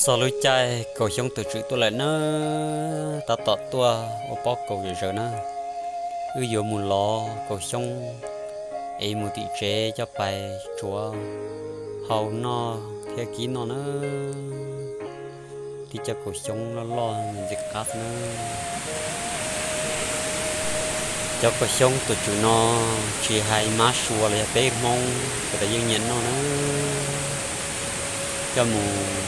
Txog lub caij kaus xyoob tus tswm tuaj lawm nawb, tab tom tuaj ua pob kaus zom zaws na. Wb yuav mus lov kaus xyoob es mus tim tsev coj pais tsuav hau noj thiab kib noj na. Tib co kaus xyoob loj loj ntxim qab xwb na. Cov kaus xyoob tus tswm no tsis hais mab sua los yog peb Hmoob ces los yeej nyiam noj na. Coj mus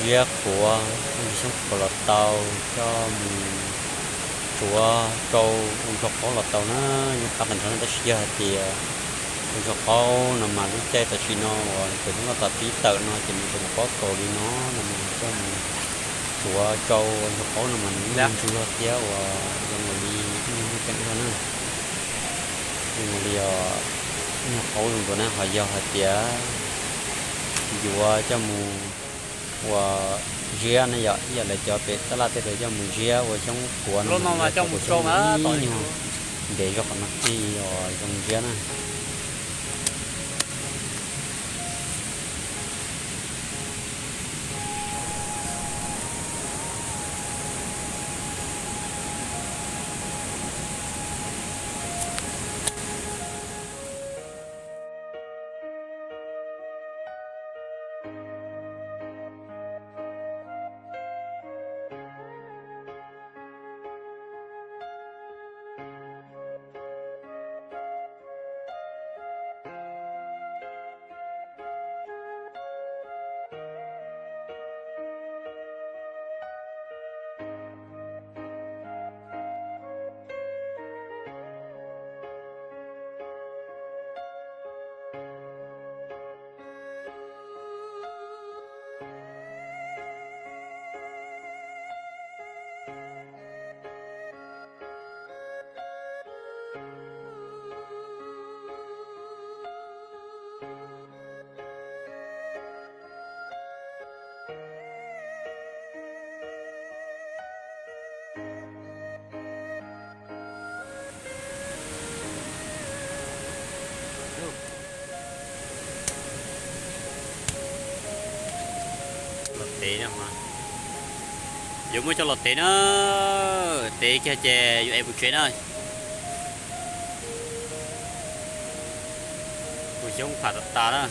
ziab qhuav, ua xyoob qhuav los tau, coj mus tsuav rau ua ntsho qaub los tau na. Yeej qab tag nrho na, tab sis yog hais tias ua ntsho qaub no mas lub caij tam sim no uas cov xyoob tab tom pib tawm no ces nws tseem mus pob kaus li no, no mas coj mus tsuav rau ua ntsho qaub no mas nws yeej ntsuag thiab uas zoo nkaus li yeej muaj ceem zog na. Zoo nkaus li os, ntsho qaub zoo dua na, ho yog hais tias yuav coj mus ua ziab na yom, ib yam li cov pem tab laj tej ntawd coj mus ziab ua xyoob qhuav no mas coj mus rau ib nyuag ntev zog qhov no thiaj li zoo ziab na. Los tev no, yuav muab coj los tev na, tev kiag ces yuav ev mus tsev na. Ua xyoob pham tas tas na.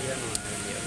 Thiab no hais tias